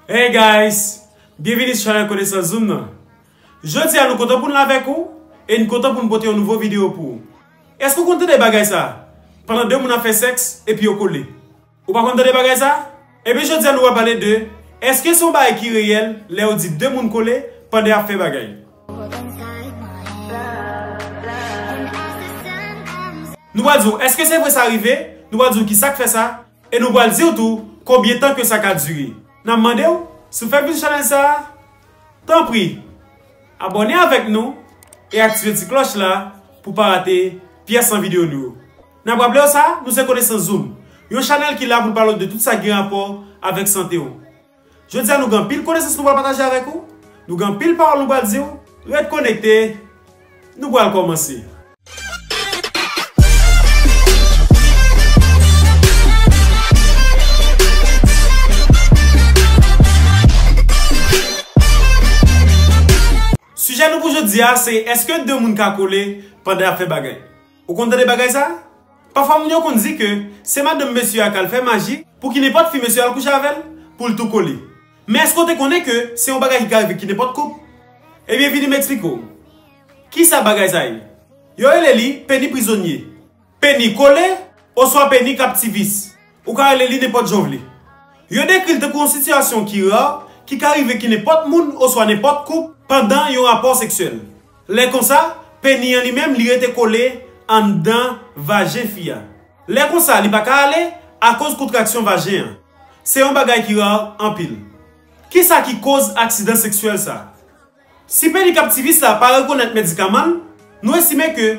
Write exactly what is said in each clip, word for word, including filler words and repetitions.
Hey guys, byenvini sou chanèl Konesans Zoom nan. Jodi a nou kontan pou n la avèk ou e n kontan pou n pote yon nouvo videyo pou ou. Èske w konn tande bagay sa? Pandan de moun ap fè sèks epi yo kole. Ou pa konn tande bagay sa? Ebyen jodi a nou va pale de, èske se yon bagay ki reyèl lè yo di de moun kole pandan y ap fè bagay? Nou pral di w, èske se vre sa rive? Nou pral di w kisa k fè sa? E nou pral di w tou konbyen tan ke sa ka dire. N ap mande w, si w fèk vin sou chanèl sa a, tanpri, abòne avèk nou e aktive ti klòch la pou w pa rate pyès nan videyo nou yo. N ap raple w sa, nou se Konesans Zoom, yon chanèl ki la pou l pale w de tout sa ki gen rapò avèk sante w. Jodi a nou gen anpil konesans nou pral pataje avèk ou, nou gen anpil pawòl nou pral di w, ret konekte, nou pral kòmanse. Sijè nou pou jodi a se, èske de moun ka kole pandan y ap fè bagay? Ou konn tande bagay sa? Pafwa moun yo konn di ke se madanm mesye a k al fè maji pou ki nenpòt fi mesye a al kouche avè l pou l tou kole. Men èske w te konnen ke se yon bagay ki ka rive ki nenpòt koup? Ebyen vini m eksplike w. Kisa bagay sa ye? Yo rele li peni prizonye, peni kole, oswa peni kaptivis. Ou ka rele li nenpòt jan w vle. Yo dekri l tankou yon sitiyasyon ki ra, ki ka rive ki nenpòt moun oswa nenpòt koup pandan yon rapò seksyèl. Lè konsa, peni an li menm li rete kole anndan vajen fi a. Lè konsa, li pa ka ale akoz kontraksyon vajen an. Se yon bagay ki ra anpil. Kisa ki koz aksidan seksyèl sa? Si peni kaptivis la pa rekonèt medikaman l, nou estime ke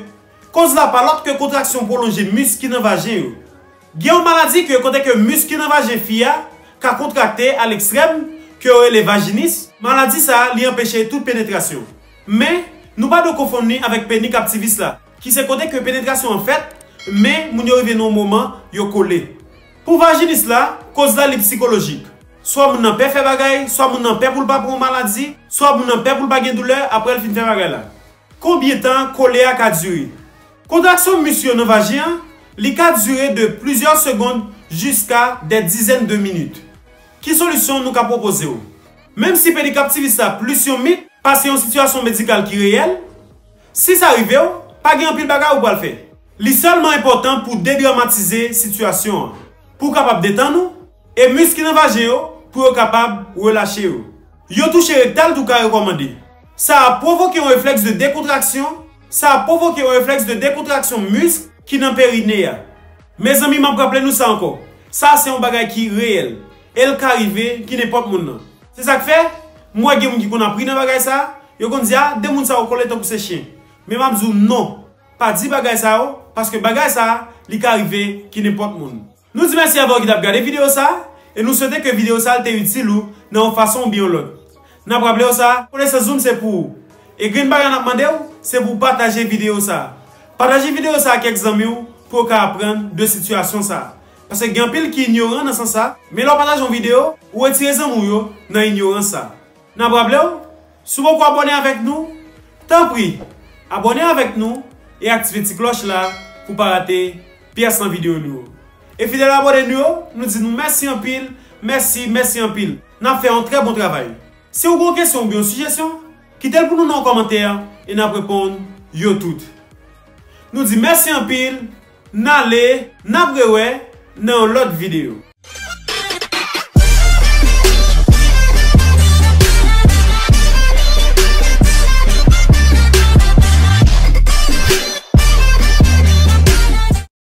koz la pa lòt ke kontraksyon pwolonje misk ki nan vajen yo. Gen yon maladi ke kote ke misk ki nan vajen fi a ka kontrakte a lekstrèm, ke yo rele vajinis, maladi sa a li anpeche tout penetrasyon. Men, nou pa dwe konfonn li avèk peni kaptivis la, ki se kote ke penetrasyon an fèt, men moun yo rive nan yon moman, yo kole. Pou vajinis la, koz la li sikolojik. Swa moun nan pè fè bagay, swa moun nan pè pou l pa pran yon maladi, swa moun nan pè pou l pa gen doulè apre l fin fè bagay la. Konbyen tan kole a ka dire? Kontraksyon misk yo nan vajen an, li ka dire de plizyè segonn jiska dè dizèn de minit. Ki solisyon nou ka pwopoze w? Menm si peni kaptivis la plis yon mit pase yon sitiyasyon medikal ki reyèl, si sa rive w, pa gen anpil bagay ou pral fè. Li sèlman enpòtan pou dedramatize sitiyasyon an, pou w kapab detann ou, e misk ki nan vajen yo, pou yo kapab relache yo. Yon touche rektal tou ka rekòmande. Sa ap pwovoke yon reflèks de dekontraksyon, sa ap pwovoke yon reflèks de dekontraksyon misk ki nan perine a. Mezanmi, m ap raple nou sa ankò. Sa se yon bagay ki reyèl. E l ka rive ki nenpòt moun nan. Se sa k fè, m wè gen moun ki konn ap ri nan bagay sa, yo konn di, "A, de moun sa yo kole tankou se chen." Men m ap di w non, pa di bagay sa yo, paske bagay sa, li ka rive ki nenpòt moun. Nou di mèsi avè w ki t ap gade videyo sa, e nou swete ke videyo sa te itil ou nan yon fason oubyen yon lòt. N ap raple w sa, Konesans Zoom se pou ou. E grenn bagay n ap mande w, se pou w pataje videyo sa. Pataje videyo sa ak kèk zanmi w pou yo ka aprann de sitiyasyon sa. Paske gen anpil ki inyoran nan sans sa, men lè w pataje yon videyo, ou retire zanmi w yo nan inyorans sa. N ap raple w, si w poko abòne avèk nou, tanpri, abòne avèk nou e aktive ti klòch la pou w pa rate pyès nan videyo nou yo. E fidèl abòne nou yo, nou di nou mèsi anpil, mèsi, mèsi anpil. N ap fè yon trè bon travay. Si w gen yon kesyon oubyen yon sijesyon, kite l pou nou nan yon kòmantè e n ap reponn yo tout. Nou di mèsi anpil, n ale, n ap rewè nan yon lòt videyo.